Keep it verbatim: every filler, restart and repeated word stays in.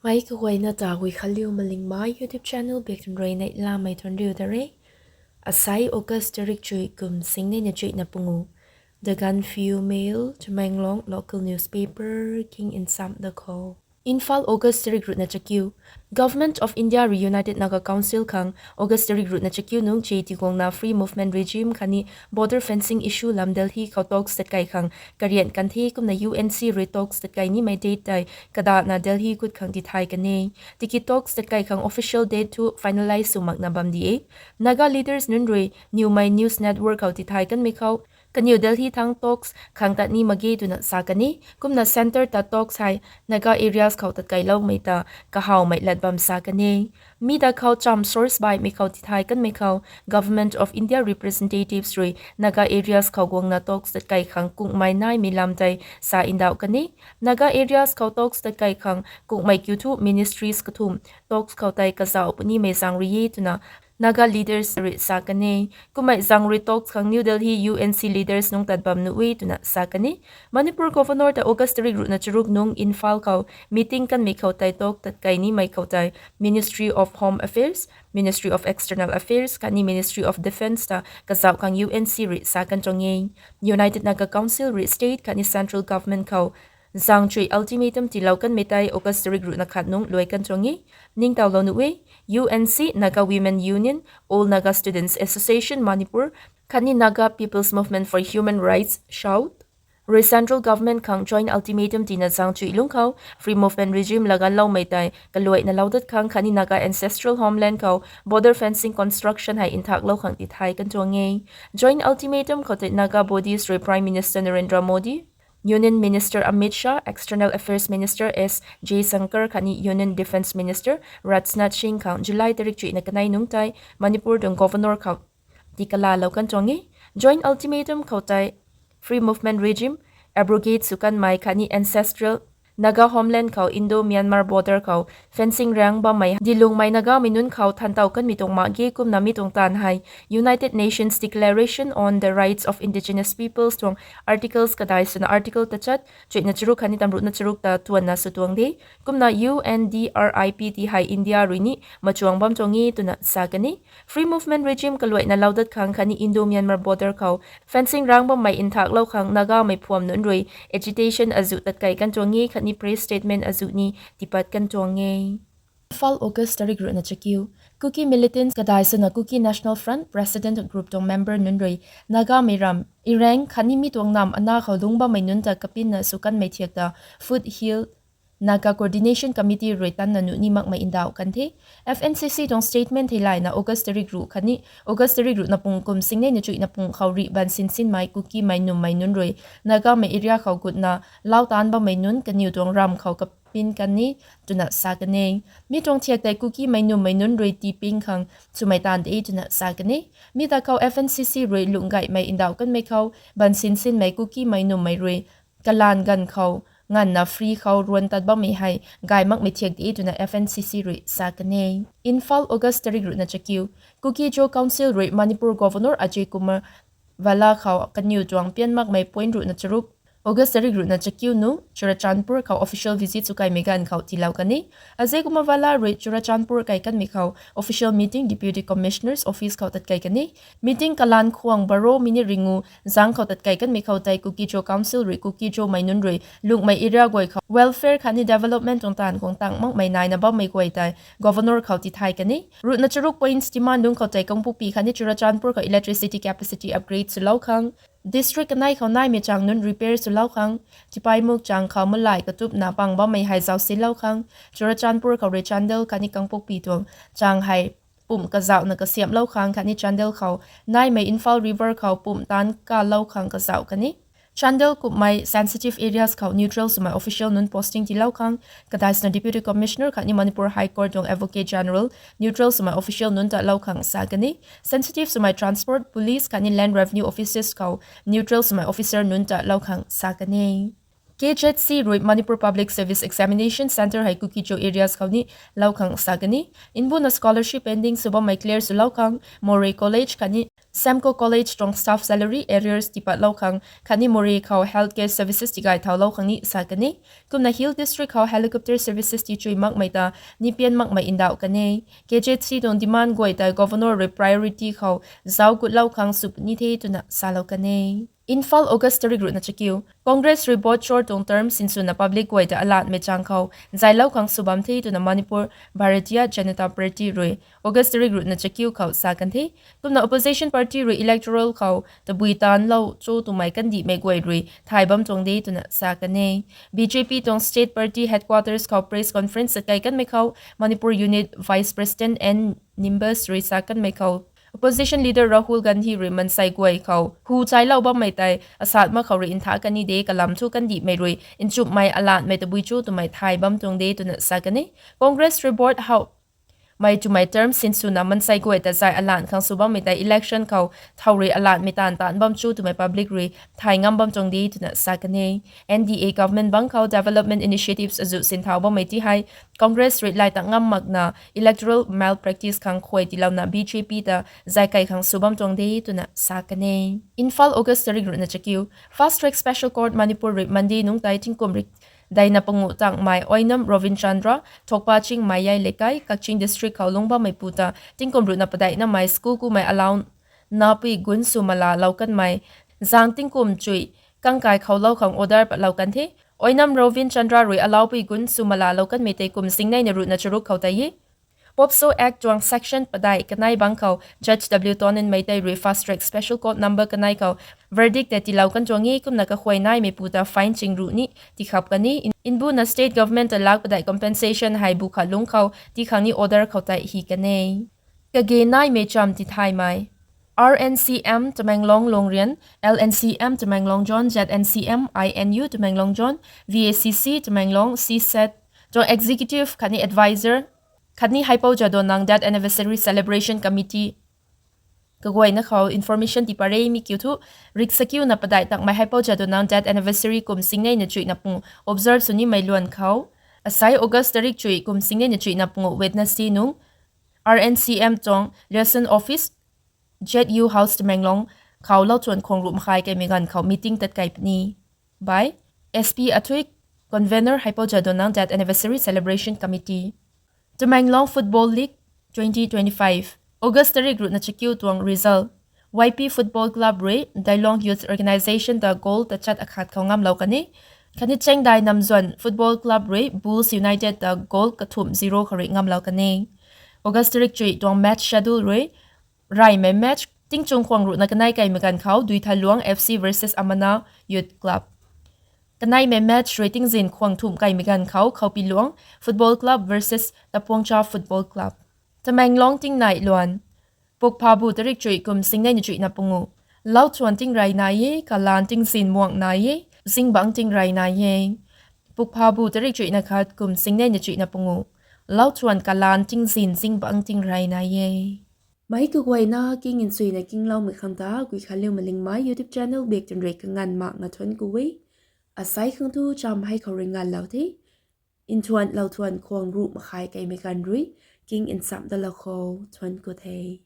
Mei kaguayna ta Guikhanliu Malingmei YouTube channel biak tun rui neihlamei thuanc riu ta re. Asai August tarik chuih kum singnei na chuihna pungu. The Gaanphiu Mail, Tamenglong local newspaper king nsam da khou. Imphal, August tarik ruhna chakiu. Government of India rui United Naga Council khang August tarik ruhna chakiu nungc che tiguangna free movement regime khatni border fencing issue lam Delhi khou talks tatkai khang karian kan the. Kumna U N C rui talks tatkai nimei date tei kadana Delhi gut khang tithay kan e. Tiki talks tatkai khang official date thu finalize sw makna bam di e. Naga leaders nunc rui Newmei News Network khou tithay kanmei khou, kaniw Delhi thang talks khang tat ni mak ge twna sa kan e. Kumna centre ta talks hei Naga areas khou tatkailoumei ta kahawmei lat bam sa kan e. Mi ta khou cham source baihmei khou tithay kanmei khou, Government of India representatives rui Naga areas khou guangna talks tatkai khang kungmei naimei lam tei sa ndauh kan e. Naga areas khou talks tatkai khang kungmei kiu thu ministries kathumh talks khou tei kazauh punimei zaeng rui e twna Naga leaders rui sa kan e. Kummei zaeng rui talks khang New Delhi U N C leaders nungc tat bam nuh e twna sa kan e. Manipur Governor ta August tarik ruhna charuk nungc Imphal khou meeting kanmei khou tei talk tatkai nimei khou tei Ministry of Home Affairs, Ministry of External Affairs khatni Ministry of Defence ta kazauh khang U N C rui sa kan tuang e. United Naga Council rui state khatni central government khou zaeng chuih ultimatum tiilou kanmei tei August tarik ruhna khat nungc luai kan tuang e. Ningtowlou nuh e. U N C, Naga Women Union, All Naga Students Association Manipur khatni Naga People's Movement for Human Rights, SHOUT rui central government khang joint ultimatum tiina zaeng chuih lungc khou free movement regime laganloumei tei kaluaina lou dat khang khatni Naga ancestral homeland khou border fencing construction hei nthaklou khang tithay kan tuang e. Joint ultimatum khou tei Naga bodies rui Prime Minister Narendra Modi, Union Minister Amit Shah, External Affairs Minister S Jaishankar khatni Union Defence Minister Rajnath Singh khang July tarik chuihna kanei nungc tei Manipur tuang Governor khou tikalalou kan tuang e. Joint ultimatum khou tei free movement regime abrogate sw kanmei khatni ancestral Naga homeland khou Indo-Myanmar border khou fencing raeng bammei dilungmei Nagamei nunc khou thantow kanmei tuang mak ge. Kumna mi tuang taanv hei United Nations Declaration on the Rights of Indigenous Peoples tuang articles kadai swna article tachat chuihna charuk khatni tamruhna charuk ta tuanna sw tuang de. Kumna U N D R I P ti hei India rui ni machuang bam tuang e twna sa kan e. Free movement regime kaluaina lou dat khang khatni Indo-Myanmar border khou fencing raeng bammei nthaklou khang Nagamei phuam nunc rui agitation azuh tatkai kan tuang e khatni press statement azuh ni tiipat kan tuang e. Imphal, August tarik ruhna chakiu. Kuki militants kadai swna Kuki National Front President Group tuang member nunc rui Nagamei ram Ireng khatni mi tuang nam ana khou lungc bammei nunc ta kapinna sw kanmei thiak ta Foothill Naga Coordination Committee rui tanna nuh ni makmei ndauh kan the. F N C C tuang statement theilayna August tarik ruh khatni August tarik ruhna pung kum singnei na chuihna pung khou rih ban sinsinmei Kukimei nummei nunc rui Nagamei area khou gutna lau taanc bammei nunc kaniw tuang ram khou kapin kan e twna sa kan e. Mi tuang thiak tei Kukimei nummei nunc rui tii ping khang swmei taanv de twna sa kan e. Mi ta khou F N C C rui lungh gaymei ndauh kanmei khou ban sinsinmei Kukimei nummei rui kalanv ganv khou nganvna free khou ruan tat bammei hei gay makmei thiak de twna F N C C rui sa kan e. Imphal, August tarik ruhna chakiu. Kuki-Zo Council rui Manipur Governor Ajay Kumar Bhalla khou kaniw tuang pian makmei point ruhna charuk August tarik ruhna chakiu nungc Churachandpur khou official visit swkaimei ganv khou tiilou kan e. Ajay Kumar Bhalla rui Churachandpur kai kanmei khou official meeting Deputy Commissioner's office khou tatkai kan e. Meeting kalanv khwang baro minute ringu zang khou tatkai kanmei khou tei Kuki-Zo Council rui Kuki-Zomei nunc rui lungmei area guay khou welfare khatni development tuang taanv khwang tang makmei naina bammei guay tei Governor khou tithay kan e. Ruhna charuk points demand nunc khou tei Kangpokpi khatni Churachandpur khou electricity capacity upgrade swlou khang, district kanei khou naimei chang nunc repair swlou khang, Tipaimukh chang khou malai katupna pang bammei hei zaucsinlou khang, Churachandpur khou rui Chandel khatni Kangpokpi tuang chang hei pumh kazauhna kasiamhlou khang khatni Chandel khou naimei Imphal River khou pumh taanc kalou khang kazauh kan e. Chandel kummei sensitive areas khou neutral swmei official nunc posting tiilou khang, kadai swna Deputy Commissioner khatni Manipur High Court tuang Advocate General neutral swmei official nunc ta lou khang sa kan e. Sensitive swmei transport, police khatni land revenue offices khou neutral swmei officer nunc ta lou khang sa kan e. K Z C rui Manipur Public Service Examination Centre hei Kuki-Zo areas khou ni lou khang sa kan e. Mbuna scholarship pending sw bammei clear swlou khang, Moreh College khatni Samco College tuang staff salary arrears tipatlou khang khatni Moreh khou health care services tigay thaulou khang ni sa kan e. Kumna Hill District khou helicopter services tichui makmei ta nipian makmei ndauh kan e. K Z C tuang demand guay ta Governor rui priority khou zauc gutlou khang sw puni the twna salou kan e. Imphal, August tarik ruhna chakiu. Congress rui both short tuang term sinswna public guay ta alatmei chang khou zaylou khang sw bam the twna Manipur Bharatiya Janata Party rui August tarik ruhna chakiu khou sa kan the. Kumna opposition party rui electoral khou tabui taanlou cho twmei kandihmei guay rui thay bam tuang de twna sa kan e. B J P tuang state party headquarters khou press conference akai kanmei khou Manipur Unit Vice President N Nimbus rui sa kanmei khou opposition leader Rahul Gandhi rui mansei guay khou hu chailou bammei tei asat mak khou rui ntha kan ni de, kalam thu kandihmei rui nchumhmei alatmei tabui cho twmei thay bam tuang de twna sa kan e. Congress rui both howmei twmei term sinswna mansei guay ta zay alan khang sw bammei tei election khou thow rui alatmei taanv taanc bam cho twmei public rui thay ngam bam tuang de twna sa kan e. N D A government bang khou development initiatives azuh sinthau bammei ti hei Congress rui lay ta ngam makna electoral malpractice khang khuay tiilouna B J P ta zay kai khang sw bam tuang de twna sa kan e. Imphal, August tarik ruhna chakiu. Fast Track Special Court Manipur rui Monday nungc tei tingkum rik daina panguh tangmei Oinam Rovin Chandra, Thokpa Ching Mayai Leikai, Kakching District khou lungc bammeipu ta tingkum ruhna padeih namei school kumei alau napui gun sw malalou kanmei zang tingkum chui kangkai khou lou khang order patlou kan the. Oinam Rovin Chandra rui alaupui gun sw malalou kanmei tei kum singneina ruhna charuk khou tei e. POCSO Act tuang section padeih kanei bang khou Judge W Toninmei tei rui Fast Track Special Court number kanei khou verdict tei tiilou kan tuang e. Kumna kakhuay naimeipu ta fine ching ruh ni tikhap kan e. Nbuna state government ta lak padeih compensation hei bu khat lungc khou ti khang ni order khou tei hi kan e. Kage naimei cham tithaymei. R N C M Tamenglong Longrian, L N C M Tamenglong Zone, Z N C M I N U Tamenglong Zone, V A C C Tamenglong, C SAT tuang executive khatni advisor khatni Haipou Jadonang Death Anniversary Celebration Committee kaguayna khou information tii pare mi kiu thu, rik sakiuna padeih tangmei Haipou Jadonang Death Anniversary kum singneina chuihna panguh observe sw nimei luan khou, asai August tarik chui kum singneina chuihna panguh Wednesday nung R N C M tuang liaison office, Z U House Tamenglong khou lauchuan khwang ruh makhai kaimei ganv khou meeting tat kai puni. By S P Athui, Convener Haipou Jadonang Death Anniversary Celebration Committee. Tamenglong Football League twenty twenty-five, August tarik ruhna chakiu tuang result. Y P Football Club rui Dailong Youth Organisation ta goal tachat akhat khou ngamlou kan e. Khatni Chengdai Namzuan Football Club rui Bulls United ta goal kathumh zero khou rui ngamlou kan e. August tarik chui tuang match schedule rui, reymei match, tingchung khwang ruhna kanei kaimei ganv khou Duithaluang F C versus Amana Youth Club. Kaneimei match rui tingzin khwang thumh kaimei ganv khou Khoupiluang Football Club versus Tapuangcha Football Club. Tamenglong tingnai luan. Pukphabu tarik chui kum singneina chuihna panguh. Lauchuan tingrey nai e, kalaan tingzin muang nai e, zingbangc tingrey nai e. Pukphabu tarik chuihna khat kum singneina chuihna panguh. Lauchuan kalaan tingzin zingbangc tingrey nai e. Meic kaguayna king nchuina kingloumei khang ta Guikhanliu Malingmei YouTube channel bak twn rui kanganv mak nga thuanc ku e. Asai khang thu cham hei khou rui nganvlou the. Nthuan lauchuan khwang ruh makhai kaimei ganv rui king nchamh dalou khou thuanc ku the.